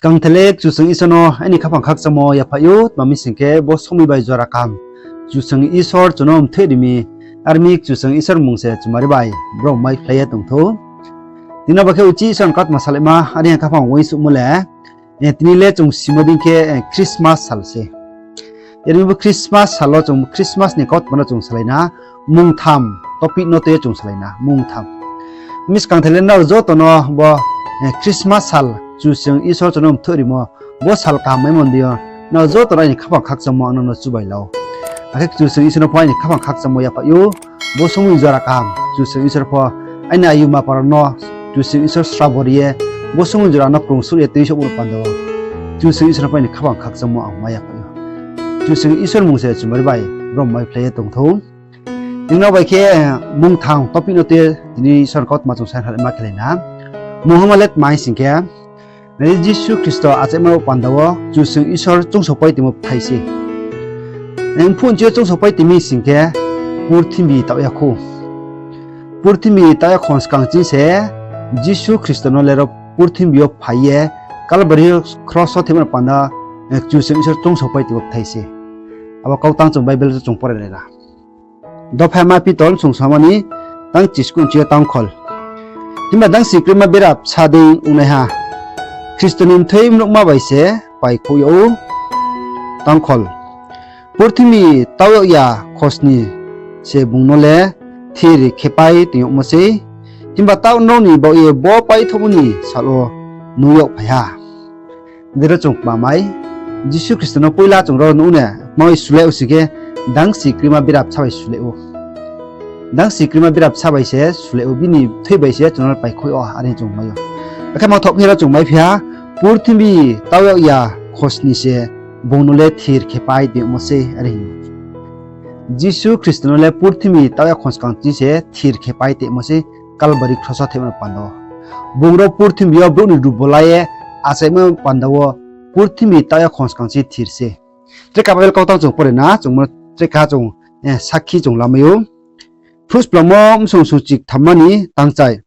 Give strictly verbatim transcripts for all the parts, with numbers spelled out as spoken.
Skangther le Kchusoyang Isor no aini khaphang khakchangmo yaphaih ou, tma mi sing khe bo somoing bai jora kaham Kchusoyang Isor chung no mthoih ri mi, ar mi Kchusoyang Isor mmung se chumari bai brouh maiphlai ye tongthou. Tini no ba khe uchih Isor ni kautma salaima, are ha khaphang uaingsouhmo le, eh, tini le chung simo dei khe, eh, Christmas sal se. Are mi bo Christmas sal wo chung Christmas ni kautma no chung salai na, mungtham topic no tui ye chung salai na, mungtham. Mi skangther le nrao joto no bo, eh, Christmas sal, Kchusoyang Isor chung no mthoih rimo, bo sal kaham maimo ni deing yo, nrao joto no aini khaphang khakchangmo ang no chubai la ou. Akhe Kchusoyang Isor no pho aini khaphang khakchangmo yaphaih ou, bo somoing jora kaham Kchusoyang Isor pho aini ayuma para no Kchusoyang Isor srabo ri ye, bo somoing jora no krungsouh ye tuisouhmo ni panda wo Kchusoyang Isor no pho aini khaphang khakchangmo ang mai yaphaih ou. Kchusoyang Isor mmung se chumari bai brouh maiphlai ye tongthou. Tini no bai khe, eh, mungtham topic no tui ye tini Isor ni kautma chung sainhalma khelai na. Mungha ma le tma sing khe, nai di, Jisu Khristo achaimo ni panda wo Kchusoyang Isor choungsaopai tongmo bthai se. Nai phuh nchi yo choungsaopai tong mi sing khe, purthimbi taoh ya khou. Purthimbi taoh ya khong skang ching se Jisu Khristo no le ro purthimbi yo phai ye Kalbari kros wo theimo ni panda, eh, Kchusoyang Isor choungsaopai tongmo bthai se. Abo kautang chung Bible wo chung pore lai na. Dophaima Pitor bsung samani tang chiskuh nchi yo tangkhol. Himba dangsi kroima bera bsa dei ongnaiha Khristo ni mthoi mnuhma bai se paikhouh yag ou. Tangkhol. Purthimbi taoh yag ya khosni se bung no le thir khepai tong yagmo sei. Himba taoh nrao ni baoh ye bo paithohmo ni sal wo nuh yagphai ha. Dero chung kma mai, Jisu Khristo no poila chung ro nuh ne, kma bai sulai ou sing khe, dangsi kroima bera bsa bai sulai ou. Dangsi kroima bera bsa bai se sulai ou, bini thoi bai se chung no paikhouh yag, are chung mai ou. Akhe mangthoh phi ro chung maiphi ha, purthimbi taoh yag ya khosni se bung no le thir khepai tongmo sei, are hing. Jisu Khristo no le purthimbi taoh ya khong skang ching se thir khepai tongmo sei, Kalbari kros wo theimo ni panda wo. Bung ro purthimbi yo brouh ni rubo la ye achaimo ni panda wo purthimbi taoh ya khong skang ching thir se. Tre ka Bible kautang chung pore na, chung mo tre ka chung, eh, sakhi chung lamai ou. Phrusplamo bsung sung chikthamma ni tangchai.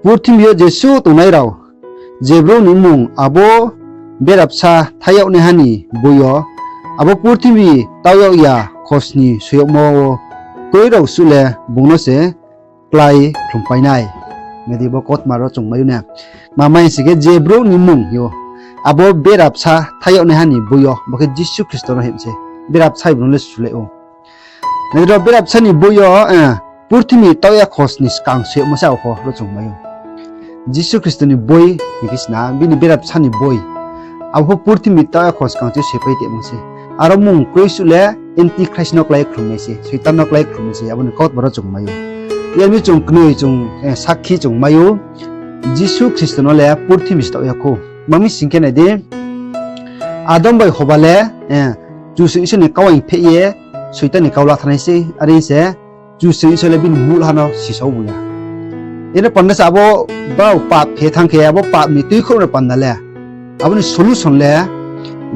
Purthimbi yo jesuh tongnai rao, je brouh ni mmung abo bera bsa thai yagnaiha ni boi yo, abo purthimbi taoh yag ya khosni soi yagmo wo kroi rao suh le bung no se klái khlumpai nai. Nai di, bo kautma ro chung mai ou na. Tma mai sing khe, je brouh ni mmung yo, abo bera bsa thai yagnaiha ni boi yo, bo khe Jisu Khristo no hing se, bera bsa bung no le sulai ou. Nai di ro, bera bsa ni boi yo, eh, purthimbi taoh ya khosni skang soi yagmo se abo pho ro chung mai ou. Jisu Khristo ni boi hing khe sna, bini bera bsa ni boi. Abo pho purthimbi taoh ya khong skang ching soipai tongmo se. Aro mmung kroi suh le Antichrist no klái khlumnai se, Soitan no klái khlumnai se, abo ni kautma ro chung mai ou. Yar mi chung knoi chung, eh, sakhi chung mai ou. Jisu Khristo no le purthimbi se taoh ya khou. Tma mi sing khe nai di, Adam bai Hoba le, eh, Kchusoyang Isor ni kau aing pheh ye Soitan ni kau la thanng nai se, are se Kchusoyang Isor le bini muhlha no sisao bu ya. Ino panda se abo brao pap khe thanng khe, abo pap ni tuikhouh ni panda le, abo ni solution le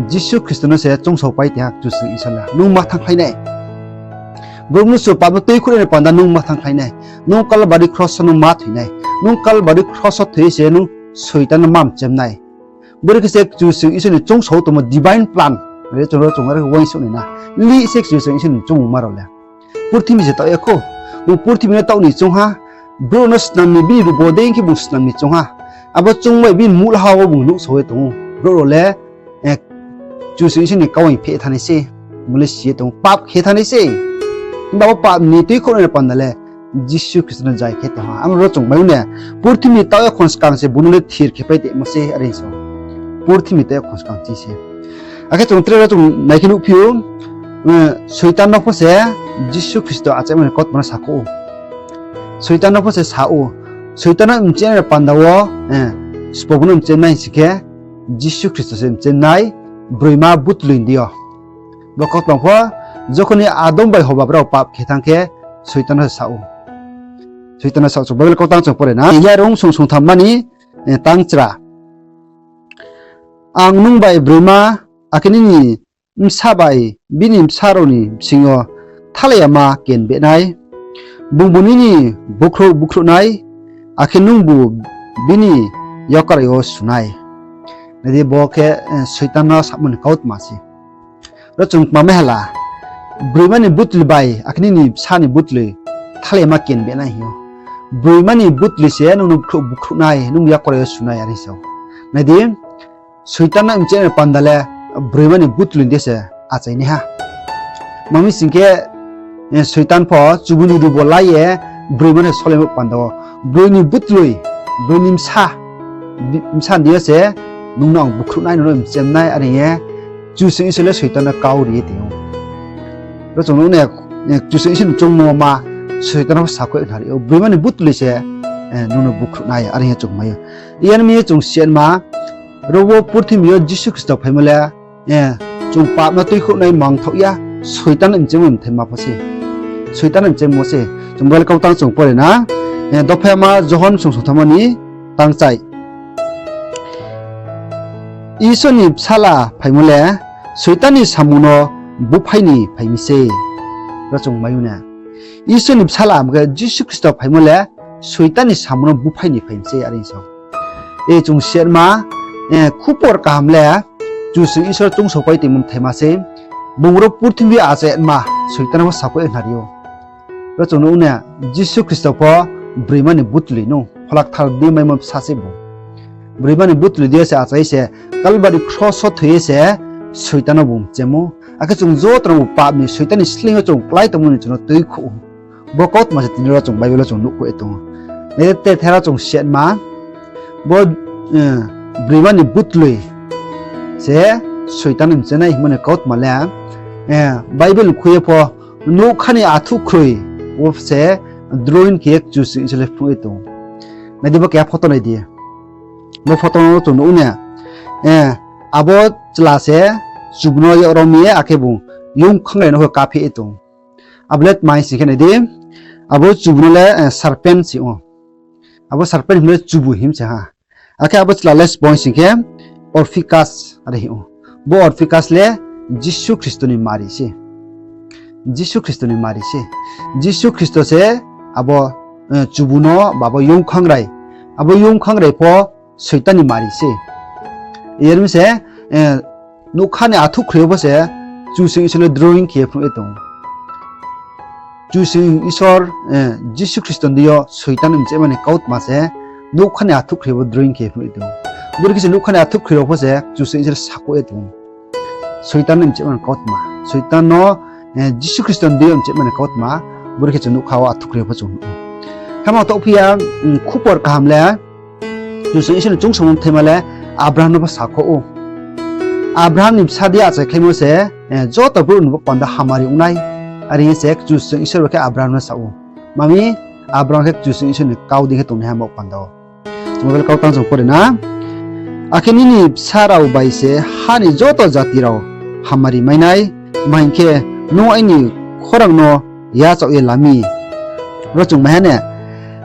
Jisu Khristo no se choungsaopai tong ha Kchusoyang Isor le. Nung ma thanngkhlai nai. Brouh mnusu pap no tuikhouh ni panda nung ma thanngkhlai nai. Nung Kalbari kros wo nung ma thoi nai. Nung Kalbari kros wo thoi se nung Soitan no ma mchem nai. Bore khe se Kchusoyang Isor ni choungsao tongmo divine plan. Are chung ro chung are uaingsouh nai na. Lih se Kchusoyang Isor ni choungmungma rao le. Purthimbi se taoh ya khou. Bung purthimbi no taoh ni choung ha. Brouh no snam ni bini rubo dei khe bung snam ni choung ha. Abo choung bai bini muhlha wo bung nuhsao ye tong ou. Brouh rao le, eh, Kchusoyang Isor ni kau aing pheh thanng nai se. Bung le si ye tong ou. Pap khe thanng nai se. Himba abo pap ni tuikhouh ni panda le Jisu Khristo no jai khe tong ha. Amo ro chung mai ou na, purthimbi taoh ya khong skang se bung no le thir khepai tongmo se, are hing se. Purthimbi taoh ya khong skang ching se. Akhe chung tre ro chung nai khe nuhphi ou, eh, Soitan no pho se Jisu Khristo achaimo ni kautma no sakhouh ou. Soitan no pho se sa ou. Soitan no mchem ni panda wo, eh, sbo bung no mchem nai sing khe, Jisu Khristo se mchem nai, broima butloi ni deing yo. Bo kautma pho, jokhon ni Adam bai Hoba brao pap khe thanng khe, Soitan no se sa ou. Soitan no sa ou, chung Bible kautang chung pore na. Yarung sung sungthamma ni, eh, tangchra. Ang nung bai broima, akhe nini bsa bai bini bsa rao ni bsing yo thalai yama kenbeh nai. Bungbu nini bukhrouh bukhrouh nai, akhe nungbu bini yakarai yo su nai. Nai di, bo khe, eh, Soitan no samo ni kautma se. Ro chung kma mai hala, broima ni butli bai akhe nini bsa ni butli thalai ma ken be nai hing ou. Broima ni butli se nung no bkhrouh, bkhrouh nai, nung yakora yo su nai, are hing sa ou. Nai di, Soitan no mchemnai panda le broima ni butli di se achai nai ha. Tma mi sing khe, eh, Soitan pho chubu ni rubo la ye broima no solai ma panda wo. Broi ni butli, broi ni bsa, bi-, bsa ni deing yo se nung no ang bkhrouh nai, nung no mchem nai, are hing ye Kchusoyang Isor le Soitan no kau ri ye tong ou. Ro chung nuh ne, eh, Kchusoyang Isor ni choungmo ma Soitan no pho sakhouh ye khnari ou. Broima ni butli se, eh, nung no bkhrouh nai, are hing ye chung mai ou. Iyan mi ye chung siyanma, ro wo purthimbi yo Jisu Khristo phaimo le, eh, chung pap no tuikhouh nai mangthaoh ya, Soitan ni mchemmo mthaima pho se. Soitan ni mchemmo se. Chung Bible kautang chung pore na, eh, dophaima Johon sung sungthamma ni tangchai. Isor ni bsala phaimo le Soitan ni samung no buphai ni phai mi se. Ro chung mai ou na. Isor ni bsala hing khe Jisu Khristo phaimo le Soitan ni samung no buphai ni phai mi se, are hing sa ou. E chung siyanma, eh, khupor kaham le Kchusoyang Isor choungsaopai tongmo mthaima se, bung ro purthimbi achai ma Soitan no pho sakhouh ye khnari ou. Ro chung nuh ne, Jisu Khristo pho broima ni butli no, Phola Kthar di maimo bsa se bung. Broima ni butli di se achai se, Kalbari kros wo thoi ye se Soitan no bung mchem ou. Akhe chung joto no pap ni Soitan ni sleing yo chung klái tongmo ni chung no tuikhouh ou. Bo kautma se tini ro chung Bible wo chung nuhkhouh ye tong ou. Nai di, tre thera chung siyanma, bo, eh, broima ni butli se Soitan ni mchem nai hingmo ni kautma le, eh, Bible khui ye pho nougkha ni athuhkhroi wo se drawing khe ye Kchusoyang Isor le phnuh ye tong ou. Nai di, bo keha photo nai di. Bo photo no chung nuh ne, eh, abo chla se chubu no yak rom ye, akhe bung youngkhangrai no khe kaphi ye tong ou. Abo le tma hing sing khe nai di, abo chubu no le, eh, serpent si ou. Abo serpent himle chubu him se ha. Akhe abo chla le sbo hing sing khe Orphikas are hing ou. Bo Orphikas le Jisu Khristo ni mari se. Jisu Khristo ni mari se. Jisu Khristo se abo, eh, chubu no, ba abo youngkhangrai. Abo youngkhangrai pho Soitan ni mari se. Iyan mi se, eh, nougkha ni athuhkhroi yo pho se Kchusoyang Isor le drawing khe ye phnuh ye tong ou. Kchusoyang Isor, eh, Jisu Khristo ni deing yo Soitan ni mchemma ni kautma se nougkha ni athuhkhroi yo pho drawing khe ye phnuh ye tong ou. Bore khe se nougkha ni athuhkhroi rao pho se Kchusoyang Isor sakhouh ye tong ou. Soitan ni mchemma ni kautma. Soitan no, eh, Jisu Khristo ni deing yo mchemma ni kautma. Bore khe chung nougkha wo athuhkhroi yo pho chung nuh ou. Khama taoh phi ya, mm, khupor kaham le, Kchusoyang Isor ni choungsaomo mthaima le Abraham no pho sakhouh ou. Abraham ni bsa di achaikhlaimo se, eh, joto brouh ni bo panda hamari ong nai. Are hing ye se Kchusoyang Isor bai khe Abraham no sa ou. Tma mi Abraham khe Kchusoyang Isor ni kau dei khe tongnaiha bo panda wo. Chung Bible kautang chung pore na. Akhe nini bsa rao bai se ha ni joto jati rao hamari mai nai, tma hing khe, nung aini khorang no yachaoh ye la mi. Ro chung mai ha ne,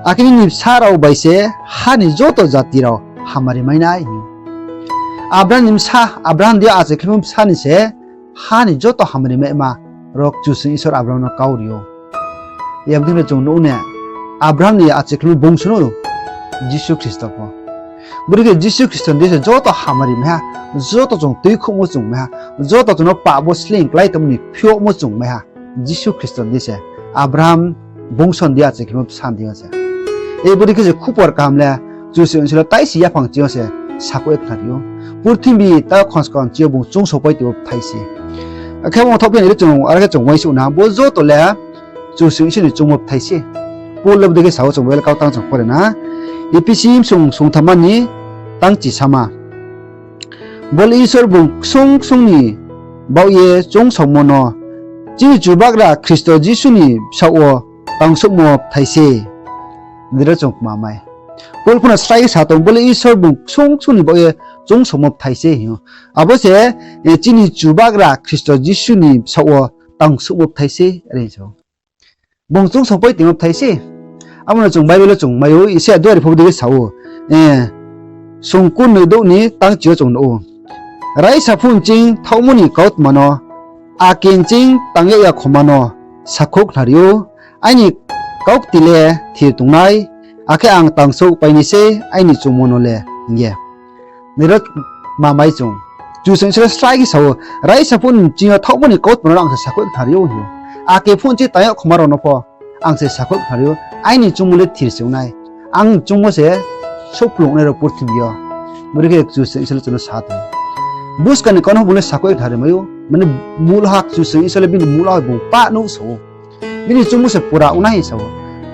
akhe nini bsa rao bai se ha ni joto jati rao hamari mai nai hing. Abraham ni bsa, Abraham di achaikhlaimo bsa ni se ha ni joto hamari maima rao Kchusoyang Isor Abraham no kau ri ou. Abo dei khe chung nuh ne, Abraham ni achaikhlaimo bungso no Jisu Khristo pho. Bore khe Jisu Khristo ni deing se joto hamari mai ha, joto chung tuikhouhmo chung mai ha, joto chung no pap wo sleing klái tongmo ni phiouhmo chung mai ha. Jisu Khristo ni deing se, Abraham bungso ni deing achaikhlaimo bsa ni deing yo se. E bore khe se khupor kaham le Kchusoyang Isor le taisi yaphang ching yo se sakhouh ye khnari ou. Purthimbi ta khonskon ching yo bung choungsaopai tongmo bthai se. Akhe ong thaoh phi nai le chung, are khe chung uaingsouh na, bo joto le Kchusoyang Isor ni choungmo bthai se. Paul le bo dei khe sa ou, chung Bible kautang chung pore na. Ephesi bsung sungthamma ni tangchi sama. Bo le Isor bung ksung ksung ni baoh ye choungsaomo no, chini Chubagra Khristo Jisu ni bsaoh wo tangsouhmo bthai se. Nai di, ro chung kma mai. Paul pho no srai khe sa tong, bo le Isor bung ksung ksung ni baoh ye choungsaomo bthai se hing ou. Abo se, eh, chini Chubagra Khristo Jisu ni bsaoh wo tangsouhmo bthai se, are hing sa ou. Bung choungsaopai tongmo bthai se. Abo no chung Bible wo chung mai ou, Isaia duari pho bo dei khe sa ou. Eh, sungkun noi douh ni tangchi yo chung nuh ou. Raisa phuh nching thaohmo ni kautma no, ake nching tang yag ya khoma no sakhouh khnari ou. Aini kaukti le thir tongnai, akhe ang tangsouhpai nai sei aini choungmo no le, hing ye. Nai ro, Kma mai chung. Kchusoyang Isor le srai khe sa ou, raisa phuh ni ching yo thaohmo ni kautma no ang se sakhouh khnari ou hing ou. Ake phuh ni ching tang yag khoma rao no pho ang se sakhouh khnari ou, aini choungmo le thir se ong nai. Ang choungmo se souhplung nai rao purthimbi yo. Bodei khe Kchusoyang Isor le chung no sa tong ou. Buskang ni kau no pho bung le sakhouh khnari mai ou. Mane, mul ha Kchusoyang Isor le bini mul ha bung pah nuh sa ou. Bini choungmo se pura ong nai hing sa ou.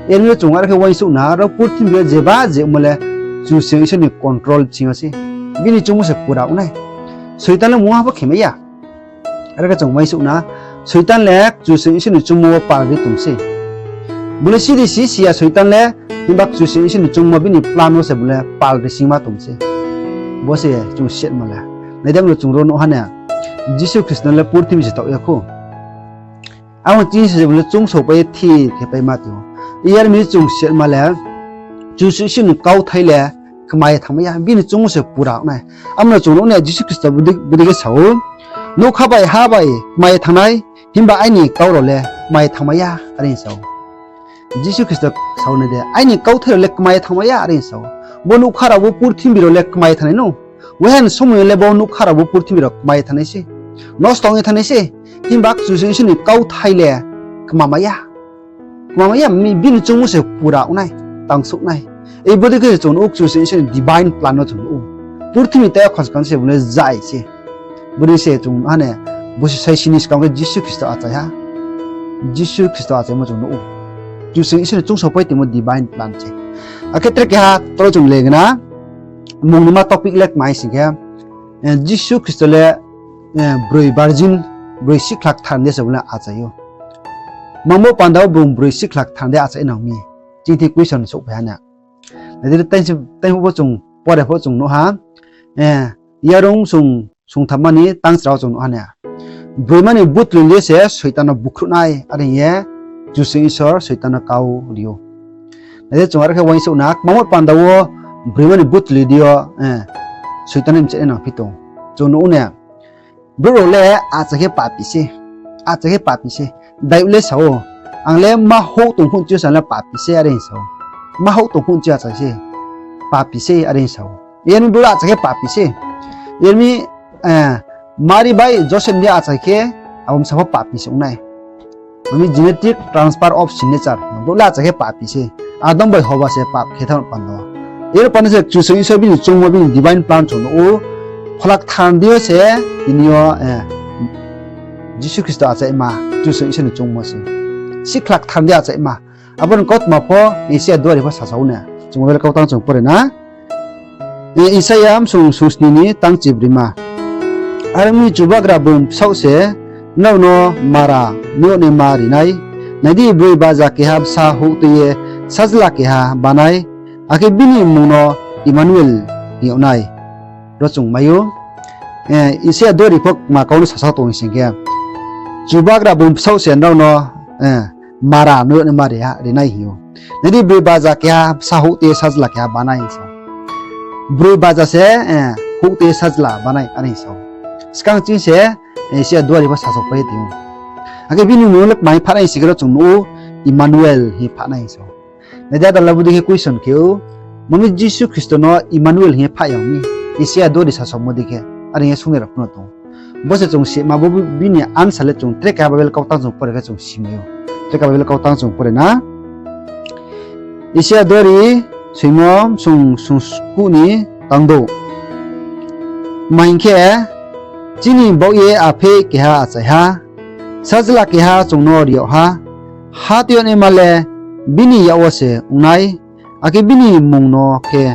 Yar mi yo chung are khe uaingsouh na, ro purthimbi yo jeba je ongmo le Kchusoyang Isor ni control bsing yo se. Bini choungmo se pura ong nai. Soitan le mungha pho khemai ya. Are khe chung uaingsouh na, Soitan le Kchusoyang Isor ni choungmo wo pal ri tong se. Bung le sidi si si ya Soitan le, himba Kchusoyang Isor ni choungmo bini plan wo se bung le pal ri singma tong se. Bo se chung siatma le. Nai di, abo no chung ro nuh ha na, Jisu Khristo no le purthimbi se taoh ya khou. Abo chini se bung le choungsaopai ye thir khe paima tong ou. Yar mi chung siatma le, Kchusoyang Isor ni kauthai le kma ye thanngmai ya, bini choungmo se pura ong nai. Abo no chung nuh na, Jisu Khristo bodei khe sa ou, nougkha bai ha bai kma ye thanng nai, himba aini kau rao le kma ye thanngmai ya, are hing sa ou. Jisu Khristo sa ou nai de, aini kauthai rao le kma ye thanngmai ya, are hing sa ou. Bo nougkha rao bo purthimbi rao le kma ye thanng nai no. Uaiha ni somoi yo le bo nougkha rao bo purthimbi rao kma ye thanng nai se. Nosto ong ye thanng nai se. Himba Kchusoyang Isor ni kauthai le kma mai ya. Kma mai ya, bini choungmo se pura ong nai, tangsouh nai. Ei bodei khe chung nuh ou Kchusoyang Isor ni divine plan no chung nuh ou. Purthimbi tei khoskan se bung le zai se. Bodei se chung nuh ha na, bosi sai sini skang khe Jisu Khristo achai ha. Jisu Khristo achaimo chung nuh ou. Kchusoyang Isor ni choungsaopai tongmo divine plan se. Akhe tre keha toro chung le gna, mungnaima topic le kma hing sing khe, eh, Jisu Khristo le, eh, broi virgin, broi sikhla kthar ni se bung le achai ou. Mangbo panda wo bung broi sikhla kthar de achai nang mi. Chini thing question souhphai ha na. Nai di, tei phuh pho chung pore pho chung nuh ha. Eh, Yarung sung, sungthamma ni tangchra wo chung nuh ha na. Broima ni butli le se Soitan no bukhruh nai, are hing ye Kchusoyang Isor Soitan no kau ri ou. Nai di, chung are khe uaingsouh na, kmangmo panda wo broima ni butli di yo, eh, Soitan no mchenai nang phi tong. Chung nuh ou na, brouh rao le achai khe papi se, achai khe papi se. Dayud le sa ou, ang le ma houh tong phuh chi yo se ang le papi se, are hing sa ou. Ma houh tong phuh chi achai se, papi se, are hing sa ou. Yar mi brouh le achai khe papi se. Yar mi, eh, Mari bai Joseph ni achai khe, abo bsa pho papi se ong nai. Mami genetic transfer of signature. Brouh le achai khe papi se. Adam bai Hoba se pap khe thanng panda. Ero panda se Kchusoyang Isor bini choungmo bini divine plan chung nuh ou. Phola kthar di yo se tini yo, eh, Jisu Khristo achaima, Kchusoyang Isor ni choungmo se. Sikhla kthar di achaima. Abo ni kautma pho Isaia duari pho sasa ou na. Chung Bible kautang chung pore na. Eh, Isaia msung sungsni ni tangchibroima. Are ong mi Chubagra bung bsaoh se nrao no mara nuh yagnaima ri nai. Nai di, broi baja keha bsa houh tui ye sajla keha banai, akhe bini mmung no Emmanuel hing yag nai. Ro chung mai ou. Eh, Isaia duari pho kma kau no sasa tong hing sing khe, Chubagra bung bsaoh se nrao no, eh, mara nuh yagnaima ri ha, ri nai hing ou. Nai di, broi baja keha bsa houh tui ye sajla keha banai hing sa ou. Broi baja se, eh, houh tui ye sajla banai, are hing sa ou. Skang ching se, eh, Isaia duari pho sasaopai ye tong ou. Akhe bini mmung no le kma hing phahnai hing sing khe ro chung nuh ou, Emmanuel hing phahnai hing sa ou. Nai di, adala bodei khe question khe ou, mami Jisu Khristo no Emmanuel hing ye phah ya mi, Isaia duari sasaomo dei khe, are hing ye sungnai rao pho no tong ou. Bo se chung sima bo bini answer le chung tre keha Bible kautang chung pore khe chung simai ou. Tre keha Bible kautang chung pore na. Isaia duari soimo sung, sungskuh ni tangdouh. Tma hing khe, chini baoh ye apheih keha achai ha, sajla keha chung no ri yag ha, ha tui yagnaima le bini yak wo se ong nai, akhe bini mmung no khe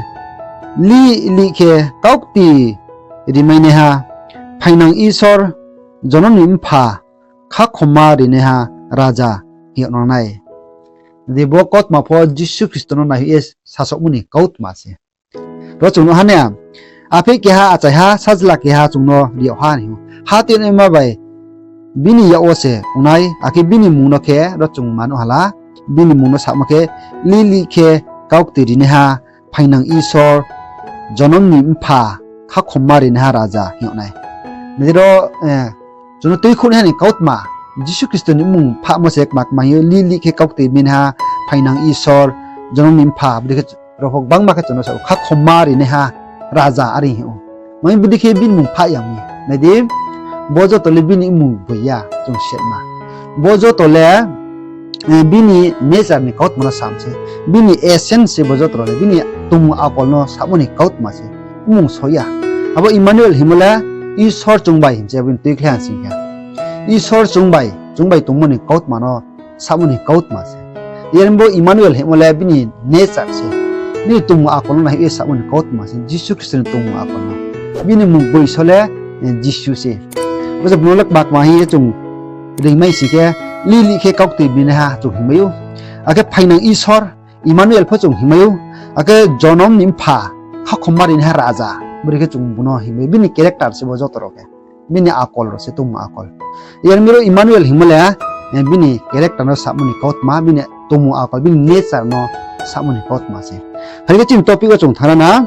Lih Lih khe Kaukti Rimainaiha, Phaingnang Isor, Jonom ni Mpha, Khakhomma Rinaiha Raja hing yag nang nai. Di, bo kautma pho Jisu Khristo no naihoih ye sasaomo ni kautma se. Ro chung nuh ha na, apheih keha achai ha, sajla keha chung no ri yag ha hing ou. Ha tui yagnaima bai bini yak wo se ong nai, akhe bini mmung no khe ro chung ma nuh hala, bini mmung no samo khe Lih Lih khe Kaukti Rinaiha, Phaingnang Isor, Jonom ni Mpha, Khakhomma Rinaiha Raja hing yag nai. Nai di ro, eh, chung no tuikhouhnaiha ni kautma, Jisu Khristo ni mmung phahmo se kma kma hing ou, Lih Lih khe Kaukti Rimainaiha, Phaingnang Isor, Jonom ni Mpha, bodei khe ro pho gbangma khe chung no sa ou, Khakhomma Rinaiha Raja, are hing ou. Mami bodei khe bini mmung phah ya mi. Nai di, bo joto le bini mmung boi ya, chung sima. Bo joto le, eh, bini nature ni kautma no sam se. Bini essence se bo joto le, bini tongmung akol no samo ni kautma se. Mmung so ya. Abo Emmanuel hingmo le Isor chung bai hing se, abo ni tuikhlai ha sing khe. Isor chung bai, chung bai tongmo ni kautma no samo ni kautma se. Yar bo Emmanuel hingmo le bini nature se. Bini tongmung akol no nai ye samo ni kautma se. Jisu Khristo ni tongmung akol no. Bini mmung boi so le, eh, Jisu se. Bo se bung no le kma kma hing ye chung rimai sing khe, lih lih khe kaukti binaiha chung hingmai ou. Akhe phainang Isor, Emmanuel pho chung hingmai ou. Akhe jonom ni mpha, hakhom ma rinaiha raja. Bodei khe chung bung no hingmai ou. Bini character se bo joto rao khe. Bini akol rao se tongmung akol. Yar mi ro Emmanuel hingmo le, eh, bini character no samo ni kautma, bini tongmung akol, bini nature no samo ni kautma se. Phai khe chini topic wo chung thanng na,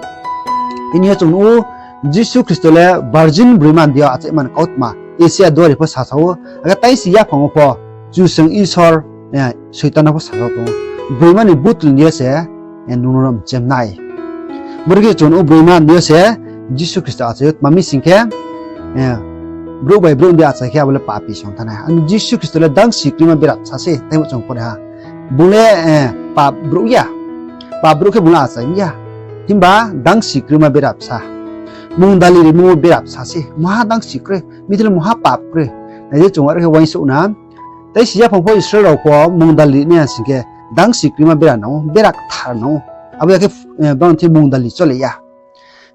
tini yo chung nuh ou, Jisu Khristo le virgin broima ni deing yo achaima ni kautma, Isaiah duari pho sasa ou, akhe taisi yaphang wo pho, Kchusoyang Isor, eh, Soitan no pho sasa tong ou. Broima ni butul ni deing yo se, eh, nung no mchemnai. Bodei khe chung nuh ou broima ni deing yo se Jisu Khristo achai ou, tma mi sing khe, eh, brouh bai brouh ni deing achai khe abo le papi se ong thanng nai. Ani Jisu Khristo le dangsi kroima berabsa se, tei bo chung pore ha. Bung le, eh, pap brouh ya. Pap brouh khe bung le achai ya. Himba dangsi kroima berabsa. Mungdali rimo berabsa se. Maha dangsi kroi. Mitle maha pap kroi. Nai di chung are khe uaingsouh na. Taisi yaphang pho Israel rao pho mungdali ri nai ha sing khe dangsi kroima bera nang ou, bera kthar nang ou. Abo ya khe, eh, bang thi mungdali chole ya.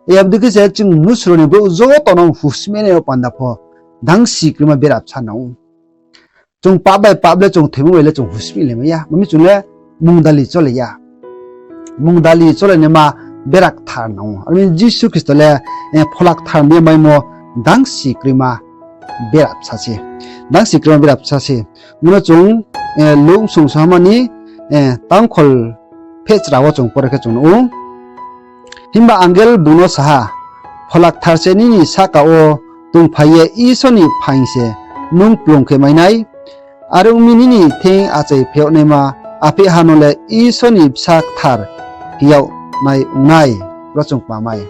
Abo dei khe se chung mnusu rao ni brouh joto no husmai nai rao panda pho dangsi kroima berabsa nang ou. Chung pap bai pap le chung thoimo bai le chung husmai le mai ya. Mami chung le mungdali chole ya. Mungdali chole naima bera kthar nang ou. Aro ni Jisu Khristo le, eh, phola kthar ni maimo dangsi kroima berabsa se. Dangsi kroima berabsa se. Bung no chung, eh, Luk sungsahama ni, eh, tangkhol phehchra wo chung pore khe chung nuh ou. Himba angel bung no sa ha, Phola Kthar se nini sahka wo tongphai ye Isor ni phaing se nung kplung khe mai nai. Are ong mi, nini thing achai pheiyag naima apheiha no le Isor ni bsa kthar khe yag nai ong nai. Ro chung kma mai.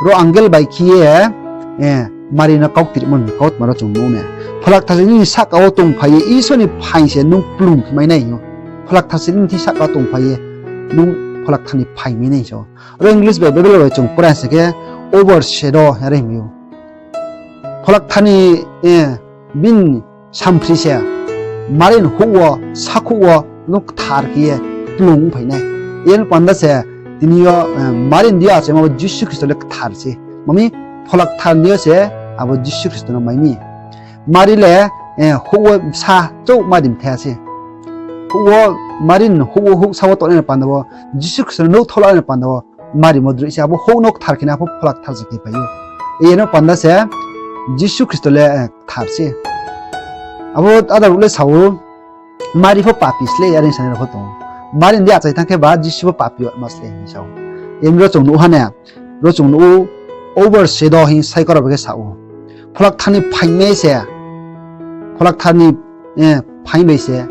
Ro angel bai khe ye, eh, Mari no kauktirimo ni kautma ro chung nuh ou na. Phola Kthar se nini sahka wo tongphai ye Isor ni phaing se nung kplung khe mai nai hing ou. Phola Kthar se nini thing sahka wo tongphai ye nung Phola Kthar ni phaing mai nai hing sa ou. Ro English bai Bible bai chung pore ha sing khe overshadow are hingmai ou. Phola Kthar ni, eh, bini samphri se Mari ni houh wo, sakhouh wo, no kthar khe ye kplung ongphai nai. Yen panda se tini yo, eh, Mari ni deing yo achaima bo Jisu Khristo le kthar se. Mami Phola Kthar ni yo se abo Jisu Khristo no mai mi. Mari le, eh, houh wo bsa chouh ma di mthai se. Houh wo Mari ni houh wo, houhsa wo tongnai ni panda wo, Jisu Khristo no nouhthaoh lanai ni panda wo, Mari mo droi se abo houh no kthar khe nai, apho Phola Kthar se khe phai ou. Yen no panda se Jisu Khristo le, eh, kthar se. Abo ada brouh le sa ou, Mari pho papi sle, are sanai rao pho tong ou. Mari ni deing achai thanng khe ba Jisu pho papi ma sle hing sa ou. Yen ro chung nuh ha na, ro chung nuh ou, overshadow hing saikora bai khe sa ou. Phola Kthar ni phaing bai se, Phola Kthar ni, eh, phaing bai se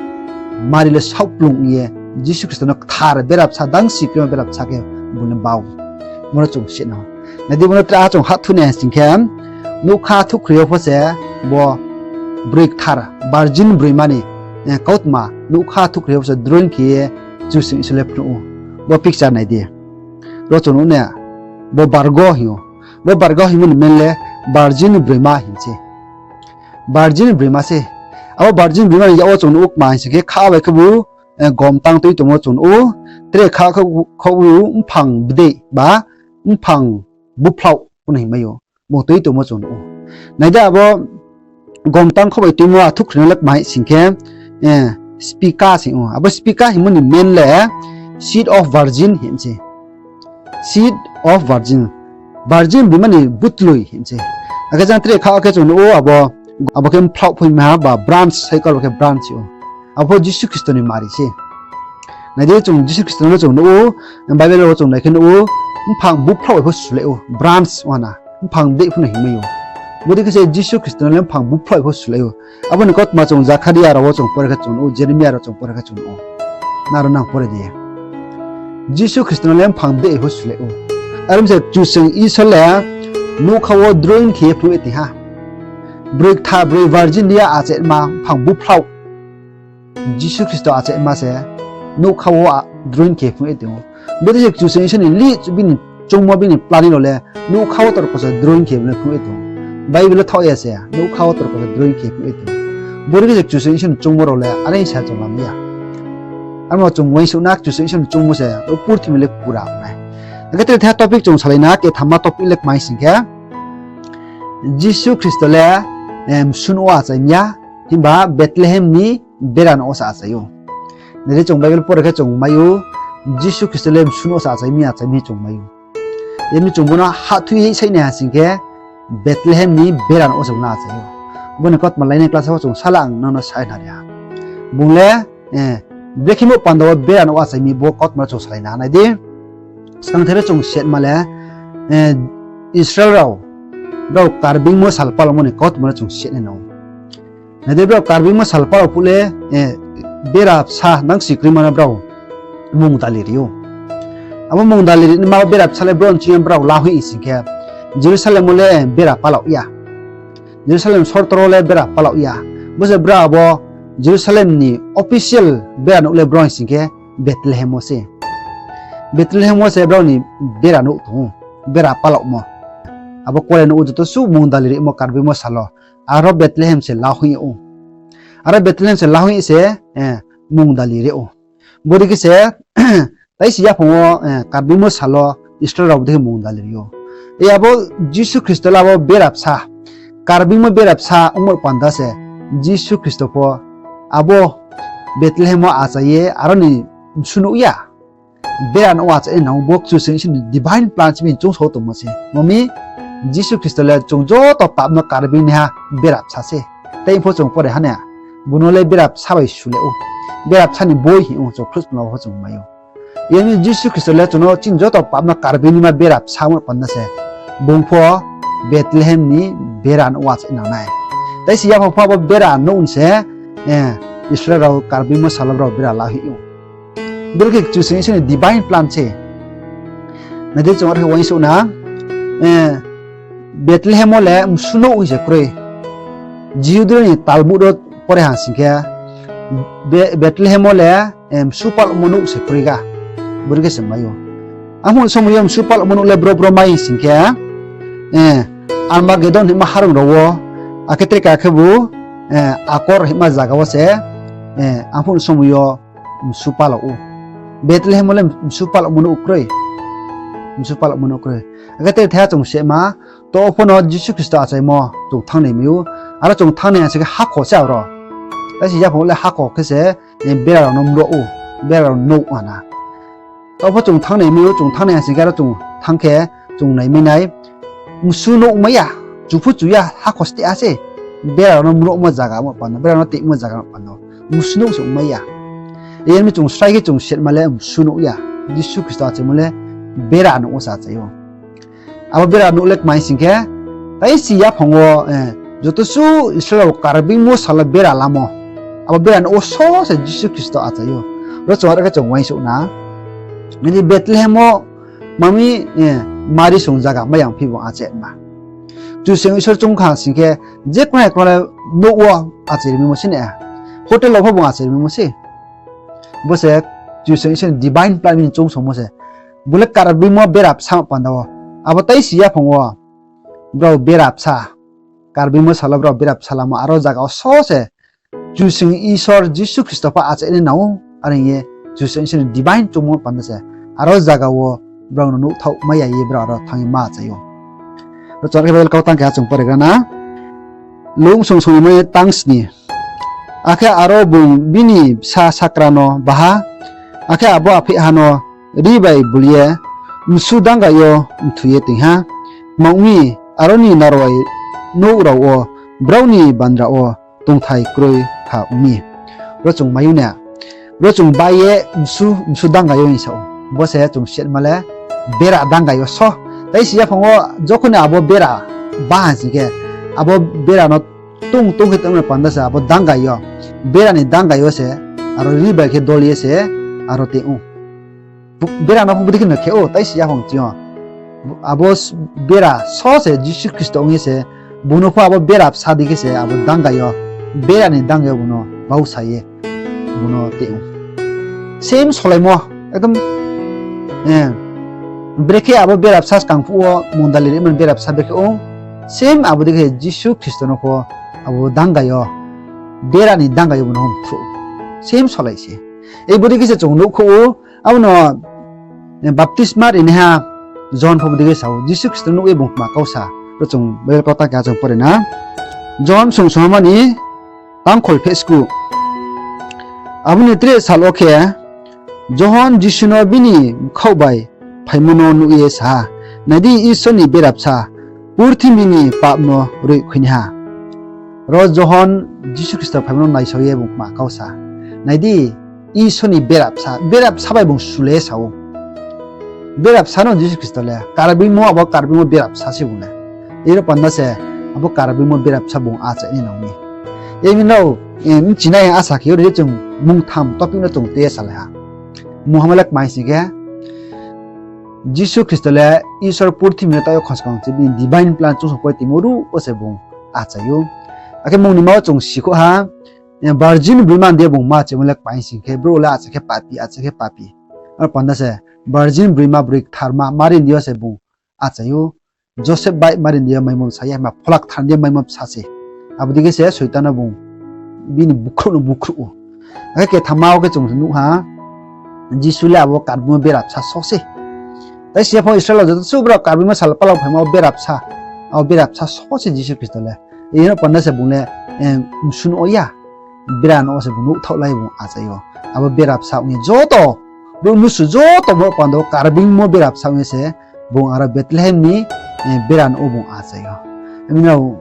Mari le saohkplung ye Jisu Khristo no kthar berabsa, dangsi kroima berabsa khe bung le bau. Bo no chung sih no. Nai di, bo no tre ha chung hahthu nai ha sing khe, nougkha thukhri yo pho se bo broi kthar, virgin broima ni, eh, kautma nougkha thukhri yo pho se droin khe ye Kchusoyang Isor le phnuh ou. Bo picture nai di. Ro chung nuh na, bo bargo hing ou. Bo bargo hingmo ni mean le virgin broima hing se. Virgin broima se. Abo virgin broima ni yak wo chung nuh ou kma hing sing khe, kha bai khebu, eh, gom tang tui tongmo chung nuh ou. Tre kha khebu mphang bdeih ba mphang buphlau pho no hingmai ou. Bung tui tongmo chung nuh ou. Nai di abo gom tang kho bai tuimo athukhri no le kma hing sing khe, eh, spica hing ou. Abo spica hingmo ni mean le seed of virgin hing se. Seed of virgin. Virgin broima ni butloi hing se. Akhe jang tre kha khe chung nuh ou abo, abo khe mphlau phoima ba branch, saikora bai khe branch ou. Abo Jisu Khristo ni mari se. Nai di, chung Jisu Khristo no le chung nuh ou, Bible wo chung nai khe nuh ou, mphang buphlau bai pho sulai ou, branch ong ha na, mphang bdeih pho no hingmai ou. Bodei khe se Jisu Khristo no le mphang buphlau bai pho sulai ou. Abo ni kautma chung Zakharia rao wo chung pore khe chung nuh ou, Jeremia rao chung pore khe chung nuh ou. Nrao nang pore di. Jisu Khristo no le mphang bdeih bai pho sulai ou. Are ong mi se Kchusoyang Isor le nougkha wo droin khe ye phnuh ye tong ha. Broi kthar, broi virgin ya achaima mphang buphlaoh Jisu Khristo achaima se nougkha wo droin khe phnuh ye tong ou. Bodei se Kchusoyang Isor ni lih bini choungmo bini planning rao le nougkha wo torko se droin khe phnuh ye tong ou. Bible le thaoh ya se nougkha wo torko se droin khe phnuh ye tong ou. Bodei khe se Kchusoyang Isor ni choungmo rao le are sa chung lam ya. Amo chung uaingsouh na Kchusoyang Isor ni choungmo se o purthimbi le pura ong nai. Akhe tre the topic chung salai na, kethamma topic le kmai sing khe, Jisu Khristo le msu nouh wo achai mi ya, himba Bethlehem ni bera nouh wo se achai ou. Nai di, chung Bible pore khe chung mai ou, Jisu Khristo le msu nouh wo se achai mi, achai mi chung mai ou. Yemi chung bo no hahthui ye saih nai ha sing khe, Bethlehem ni bera nouh wo se bung no achai ou. Bo ni kautma lainai class wo chung sala ang nang no saih nari ha. Bung le brekhe mo panda wo bera nouh wo achai mi, bo kautma no chung salai na nai di. Skangther chung setma le, Israel rao, brao karbeingmo sal palmo ni kautma no chung set nai nang ou. Nai di, brao karbeingmo sal pal phuh le, bera bsa nang si kroima no brao mungdali ri ou. Abo mungdali ri naima bera bsa le bro nching yo brao lahoih sing khe, Jerusalem wo le bera palaoh ya. Jerusalem sortor wo le bera palaoh ya. Bo se brao abo Jerusalem ni official bera nouh le bro sing khe Bethlehem wo se. Bethlehem wo se brao ni bera nouh tong ou, bera palaohmo. Abo kuarenouh wo joto suh mungdali rimo karbeingmo sal wo. Aro Bethlehem se lahoih ou. Aro Bethlehem se lahoih se mungdali ri ou. Bodei khe se, taisi yaphang wo, karbeingmo sal wo Israel rao bodei khe mungdali ri ou. Abo Jisu Khristo le abo bera bsa, karbeingmo bera bsa ongmo panda se Jisu Khristo pho abo Bethlehem wo achai ye aro ni msu nouh ya, bera nouh wo achai nang ou. Bo Kchusoyang Isor ni divine plan se bini choungsao tongmo se. Mami, Jisu Khristo le chung joto pap no karbeing naiha bera bsa se. Tei pho chung pore ha na, bung no le bera bsa bai sule ou. Bera bsa ni boi hing ou, chung Christmas pho chung mai ou. Yemi Jisu Khristo le chung no chini joto pap no karbeing naima bera bsa ongmo panda se bung pho Bethlehem ni bera nouh wo achai nang nai. Taisi yaphang pho abo bera nouh se, Israel rao karbeingmo sal wo brao bera lahoih ou. Bodei khe Kchusoyang Isor ni divine plan se. Nai di, chung are khe uaingsouh na, Bethlehem wo le msu nouh hing se kroi. Jihudi rao ni Talmud wo pore ha sing khe, Bethlehem wo le msu palaomo nouh se kroi ga. Bodei khe se mai ou. Arphuh somoi yo msu palaomo nouh le bro bro mai sing khe, Armagedon hingma harong rao wo, akhe tre ka khebu, Akor hingma zaga wo se, arphuh somoi yo msu palaoh ou. Bethlehem wo le msu palaomo nouh kroi. Msu palaomo nouh kroi. Akhe tre the chung sehma, to pho no Jisu Khristo achaimo chung thanng nai mai ou. Aro chung thanng nai ha sing khe hakho se aro. Taisi yaphang le hakho khe se, bera rao no mruh ou, bera rao nouh ha na. To pho chung thanng nai mai ou, chung thanng nai ha sing khe aro chung thanng khe chung nai mai nai. Msu nouh mai ya, chu phu chu ya, hakho steh ha se. Bera rao no mruhmo zaga ongmo panda, bera no teimo zaga ongmo panda, msu nouh se ong mai ya. Yemi chung srai khe chung setma le msu nouh ya. Jisu Khristo achaimo le bera nouh wo se achai ou. Abo bera nouh le kmai sing khe, taisi yaphang wo, joto suh Israel rao karbeingmo sal wo bera lamo, abo bera nouh wo so se Jisu Khristo achai ou. Ro chung are khe chung uaingsouh na. Nini Bethlehem wo mami, mari song zaga mai yang phi bung achaima. Kchusoyang Isor choung kha sing khe, je kma kma le nouh wo achai ri maimo se na. Hotel rao pho bung achai ri maimo se. Bo se Kchusoyang Isor ni divine plan bini choungsaomo se. Bo le karbeingmo bera bsa panda wo. Abo taisi yaphang wo brao bera bsa, karbeingmo sal wo brao bera bsa lamo, aro zaga wo so se Kchusoyang Isor Jisu Khristo pho achai nai nang ou, are hing ye Kchusoyang Isor ni divine choungmo panda se aro zaga wo brao no nouhthaoh mai ya ye brao aro thanng ye ma achai ou. Ro chung are khe Bible kau tang khe ha chung pore gra na. Luk bsung song ni mai tang sni. Akhe aro bung bini bsa sakra no ba ha, akhe abo apheiha no rri bai bul ye msu dangai yo mthu ye toing ha. Tma ong mi, aro ni narwai nouh rao wo brao ni bandra wo tongthai kroi kha ong mi. Ro chung mai ou na, ro chung bai ye msu, msu dangai yo hing sa ou. Bo se chung setma le bera dangai yo so. Taisi yaphang wo jokhon ni abo bera ba ha sing khe, abo bera no tong tong khe tongmo panda se abo dangai yo, bera ni dangai yo se, aro rri bai khe dol ye se, aro toing ou. Bera no pho bodei khe no khe ou, taisi yaphang ching yo. Abo bera so se Jisu Khristo ong ye se, bung no pho abo bera bsa dei khe se abo dangai yo, bera ni dangai yo bung no bausa ye, bung no tei ou. Same solaimo, ekdom, brekhe abo bera bsa skang phuh wo mondali rimani bera bsa brekhe ong, same abo dei khe Jisu Khristo no pho abo dangai yo, bera ni dangai yo bung no mthruh ou. Same solai se. Ei bodei khe se chung nuhkhouh ou, abo no baptisma rinaiha Johon pho bodei khe sa ou, Jisu Khristo nuh ye bung kma kau sa. Ro chung Bible kau ta keha chung pore na. Johon sungsungmani tangkhol pheh sku. Abo ni tre sal wo khe Johon Jisu no bini bkhaoh bai phaimo no nuh ye sa ha, Nai di, Isor ni bera bsa, purthimbi ni pap no roih khuinaiha. Ro Johon Jisu Khristo phaimo no naisao ye bung kma kau sa, Nai di, Isor ni bera bsa, bera bsa bai bung sule sa ou. Bera bsa no Jisu Khristo le, karbeingmo, abo karbeingmo bera bsa se bung le. Aro panda se, abo karbeingmo bera bsa bung achai nai nang mi. Emi no, bchinai asa khe ri chung mungtham topic no chung te salai ha. Mungha le kmai sing khe, Jisu Khristo le Isor purthimbi no taoh yo khonskang se bini divine plan chungso poi timo ruh wo se bung achai ou. Akhe mung ni ma wo chung sikhouh ha, virgin broima ni deing yo bung ma achaimo le kmai sing khe, brouh le achai khe papi, achai khe papi. Aro panda se, virgin broima broi ktharma Mari ni deing yo se bung achai ou. Joseph bai Mari ni deing yo maimo bsa ya, ma Phola Kthar ni deing yo maimo bsa se. Abo dei khe se Soitan no bung bini bukhruh no bukhruh ou. Akhe kethama wo khe chung nuh ha, Jisu le abo karbeingmo bera bsa so se. Tai siya pho Israel rao joto suh brao karbeingmo sal palau phaimo bera bsa, abo bera bsa so se Jisu Khristo le. Aro panda se bung le, msu no ya, bera no se bung nuhthaoh lai bung achai ou. Abo bera bsa ong ye joto, brouh mnusu joto bo panda wo karbeingmo bera bsa ong ye se bung aro Bethlehem ni bera no wo bung achai ou. Emi no,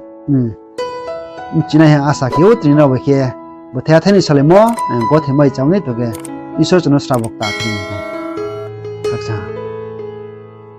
bchinai ha asa khe ou, tini rao bai khe bo thaiha thai ni salaimo, gothe mai chá nai to khe, Isor chung no srabo kta khe